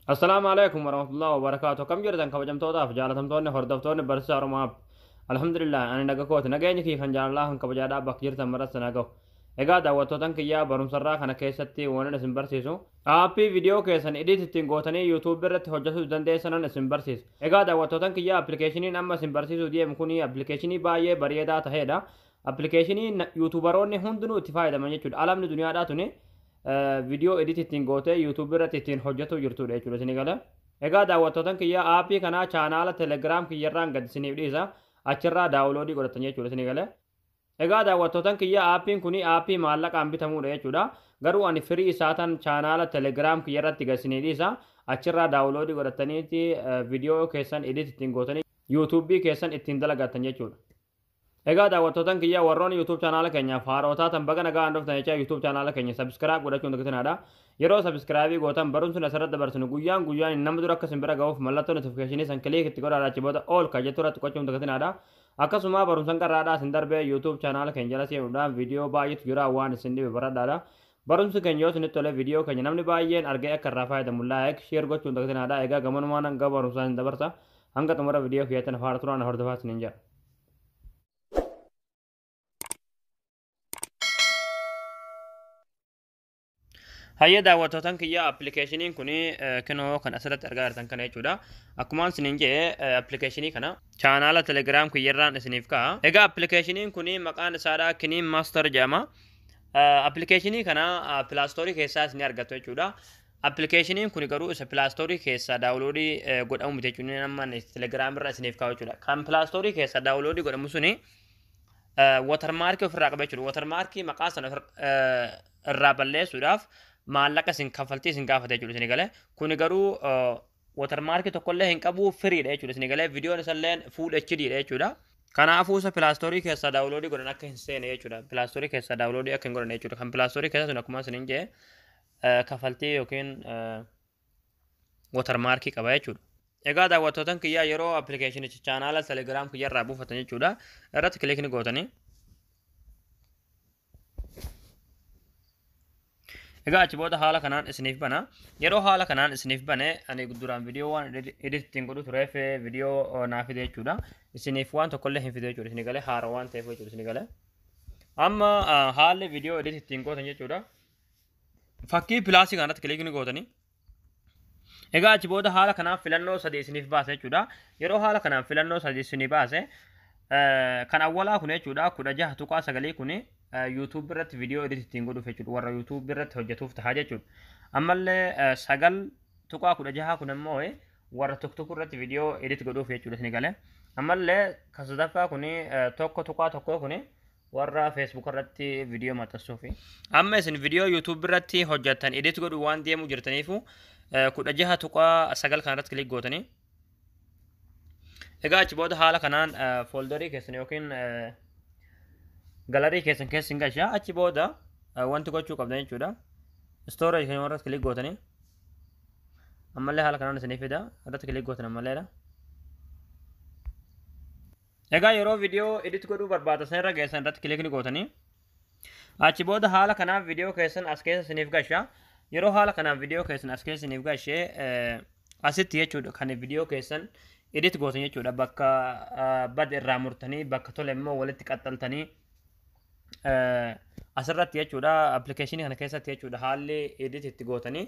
Assalaamu alaikum warahmatullahi wabarakaatu. Akkam jirtan kabajamtootaaf jaalatamtoonni hordoftoonni barsiisaa Oromoo App. Alhamdulillah, ani naga kooti. Nageenyi kiyya kan jaalalaa kan kabajaadhaa bakka jirtan maratti na gahu. Egaa daawwattootan kiyyaa, barumsarraa kana keessatti waan isin barsiisu aappii viidiyoo keessan edit ittiin gootanii YouTube irratti hojjetuu dandeessanan isin barsiisa. Egaa daawwattootan kiyyaa, appilikeeshiniin amma isin barsiisuu deemu kuni appilikeeshinii baay'ee bareedaa ta'edha. Appilikeeshinii yuutuubaroonni hundinuu itti fayyadaman jechuudha. Alamni duniyaadhaa tuni viidiyoo edit ittiin gootee YouTube irratti ittiin hojjetuu jirtudha jechuudha isin gala. Egaa daawwattootan kiyyaa, aappii kanaa chaanaala Telegram kiyyarraan gad isiniif dhiisa. Achirraa download godhatan jechuudha isin gala. Egaa daawwattootan kiyya, aappiin kun aappii maallaqaan bitamuudha jechuudha. Garuu ani firii isaatan chaanaala Telegram kiyyarratti gad isinii dhiisa. Achirraa download godhataniiti viidiyoo keessan edit ittiin gootanii yuutuubii keessan ittiin dalagattan jechuudha. Egaa daawwattootan kiyya, warroonni YouTube chaanaala keenyaaf haaroo taatan baga nagaan dhuftan jechaa, YouTube chaanaala keenya subscribe godhachuun dagatinaa. Yeroo subscribe gootan barumsi asirratti dabarsinu guyyaan guyyaan nama dura akka isin bira ga'uuf mallattoo notification san click itti godhaa, achi booda all kan jettu irratti qochuun dagatinaadha. Akkasuma barumsan qarraadhaa isin darbee YouTube chaanaala keenya jala seenuudhaan viidiyoo baay'eetu jira, waan isin dhibe baradhaadha. Barumsi keenya yoo isinitti tole, viidiyoo keenya namni baay'een argee akka irraa fayyadamu like, share gochuun dagatinaadha. Egaa gamanumaan hanga barumsaa isin dabarsa. Hanga xumura viidiyoo kiyyaatti na faana turaan hordofaa isiniin jedha. Hayyee daawwattootan kiyya, appilikeeshiniin kun kinoo kan asirratti argaa jirtan kana jechuudha. Akkuma isiniin jedhe, appilikeeshinii kana chaanaala Telegram kiyyarraan isiniif ka'a. Egaa appilikeeshiniin kun maqaan isaadha KineMaster jedhama. Appilikeeshinii kana Play Store keessaa isin argattu jechuudha. Appilikeeshiniin kun garuu isa Play Store keessaa download godhamu miti jechuudha. Amma Telegram irra isiniif kaa'u jechuudha. Kan Play Store keessaa download godhamu suni watermark ofirraa qaba jechuudha. Watermark maqaa sana irraa balleessuudhaaf maallaqa isin kaffaltii isin gaafata jechuudha isin galee. Kuni garuu watermark tokkollee hin qabu, free dha jechuudha isin galee. Viidiyoon isallee full HD dha jechuudha. Kanaafuu isa Play Store keessaa download godhan akka hin seene jechuudha. Play Store keessaa download akka hin godhanne jechuudha. Kan Play Store keessaa sun akkuma isiniin jedhe kafaltii yookiin watermark qaba jechuudha. Egaa daawwattootan kiyyaa, yeroo appilikeeshinicha chaanaala Telegram kiyyarraa buufatan jechuudha. Irratti click ni gootanii. Egaa achi booda haala kanaan isiniif bana. Yeroo haala kanaan isiniif bane, ani duraan viidiyoo waan edit ittiin godhu tureef viidiyoo naa fide jechuudha. Isiniif waan tokkollee hin fide jechuudha. Isin galee haara waan ta'eef jechuudha isin galee. Amma haalli viidiyoo edit ittiin gootan jechuudha. Fakkii plus kanarratti click ni gootanii. Egaa achi booda haala kanaan filannoo sadii isiniif baase jechuudha. Yeroo haala kanaan filannoo sadii isinii baase, kan awwalaa kun jechuudha, 16.9 kun YouTube irratti viidiyoo edit ittiin godhuuf jechuudha. Warra YouTube irratti hojjetuuf tahaa jechuudha. Ammallee 9.16 kun immoo warra TikTok irratti viidiyoo edit godhuuf jechuudha isin galee. Ammallee kan sadaffaa kun 1.1 kun warra Facebook irratti viidiyoo maxxansuufi. Amma isin viidiyoo YouTube irratti hojjettan edit godhu waan deemuu jirtaniifu 16.9 kanarratti click gootanii. Egaa achi booda haala kanaan folder keessan yookiin gallery keessan keessa hin gashaa. Achi booda wanti gochuu qabdan jechuudha. Storage kan irratti click gootanii. Ammallee haala kanaan isinii fida. Irratti click gootan ammalleedha. Egaa yeroo viidiyoo edit godhuu barbaada san irra geessan irratti click ni gootanii. Achi booda haala kanaan viidiyoo keessan as keessa isiniif gasha. Yeroo haala kanaan viidiyoo keessan as keessa isiniif gashee, asitti jechuudha kan viidiyoo keessan edit gootan jechuudha. Bakka bad irraa murtanii, bakka tole immoo walitti qaxxaltanii asirratti jechuudha, appilikeeshinii kana keessatti jechuudha, haalli edit itti gootanii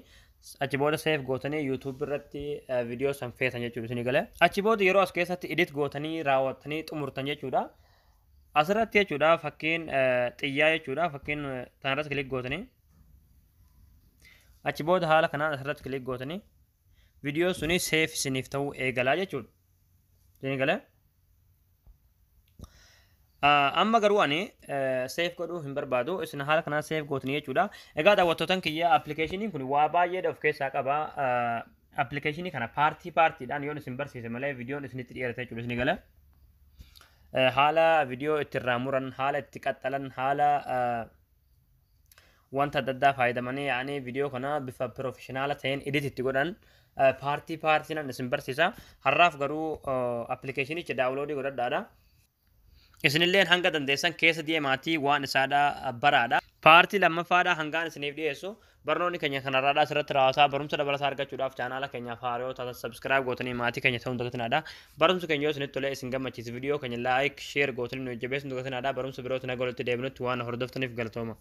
achi booda save gootanii YouTube irratti viidiyoo san feetan jechuudha isinii galee. Achi booda yeroo as keessatti edit gootanii raawwattanii xumurtan jechuudha. Asirratti jechuudha fakkiin xiyyaa jechuudha, fakkiin tanarratti click gootanii. Achi booda haala kanaan asirratti click gootanii viidiyoo suni save isiniif ta'uu eegalaa jechuudha. Isinii galee. Amma garuu ani save godhuu hin barbaadu. Isin haala kanaan save gootanii jechuudha. Egaa daawwattootan kiyya, appilikeeshiniin kun waa baay'eedha of keessaa qaba. Appilikeeshinii kana part partiidhaan yoon isin barsiise malee viidiyoon isinitti dhiyaate jechuudha isinii gala. Haala viidiyoo itti irraa muran, haala itti qaxxalan, haala wanta adda addaa fayyadamanii yaa'anii viidiyoo kana bifa professional ta'een edit itti godhan part partiidhaan isin barsiisa. Har'aaf garuu appilikeeshinicha download godhadhaadha. Isinilleen hanga dandeessan keessa deemaatii waan isaadha baraadha. Paartii lammaffaadhaa hangaan isiniif dhiyeessu barnoonni keenya kanarraadhaa asirratti raawwataa. Barumsa dabalataa argachuudhaaf chaanaala keenyaaf haaraa taatan subscribe gootanii maatii keenya ta'uun dagatinaadha. Barumsi keenya yoo isinitti tolee isin gammachiise, viidiyoo keenya like, share gootanii nu jajjabeessuun dagatinaadha. Barumsa birootti naga walitti deebinutti waan hordoftaniif galatooma.